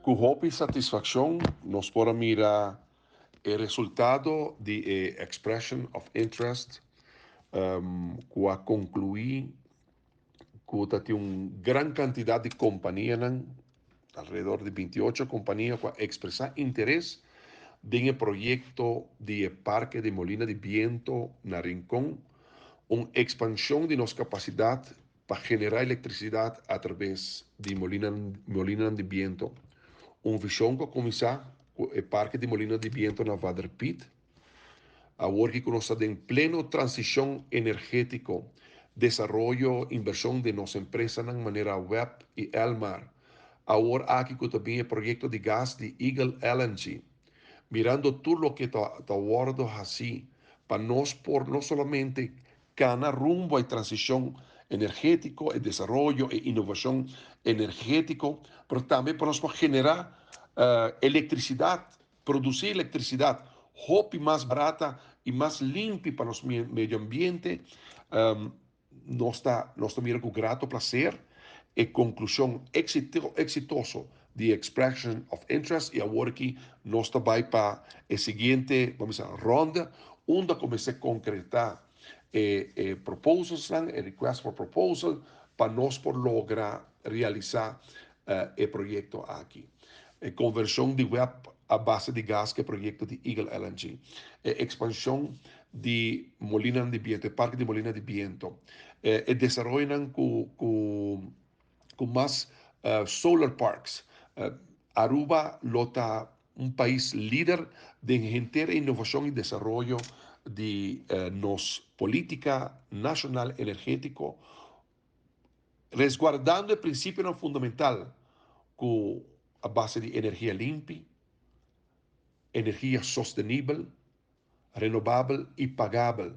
Ku hopi satisfakshon nos por a mira e resultado di e expression of interest ku a konkluí ku ta tin un gran kantidat di kompanianan, alrededor di 28 kompania ku a ekspresá interes den e proyekto di e parke di molina di biento na Rincon, un ekspanshon di nos kapasidat pa generá elektrisidat atraves di molinanan di biento. Un vishon ku a kuminsá ku e parke di molina di biento na Vader Piet. Awor ki ku nos ta den pleno transishon energétiko, desaroyo, invershon den nos empresanan manera web i Elmar. Awor aki ku ta bin e proyekto di gas di Eagle LNG. Mirando tur loke ta wòrdu hasí pa nos por no solamente kana rumbo a e transishon energétiko, e desaroyo, e inovashon energétiko, pero tambe pa nos por generá elektrisidat, produsí elektrisidat hopi mas barata i mas limpi pa nos medio ambiente. Nos ta mira ku grato plaser e konklushon eksitoso di expression of interest i awor aki nos ta bai pa e siguiente, ban bisa, ronda, unda kuminsá konkretá e proposals, e request for proposal, pa nos por logra realisá e proyekto aki. E konvershon di WEB a base di gas, ku e proyekto di Eagle LNG. E ekspanshon di molina di biento, e parke di molina di biento. E desaroyo ku mas solar parks. Aruba lo ta un pais lider den henter inovashon i desaroyo di nos polítika nashonal energétiko, resguardando e prinsipio fundamental ku a base di energia limpi, energia sostenibel, renobabel i pagabel.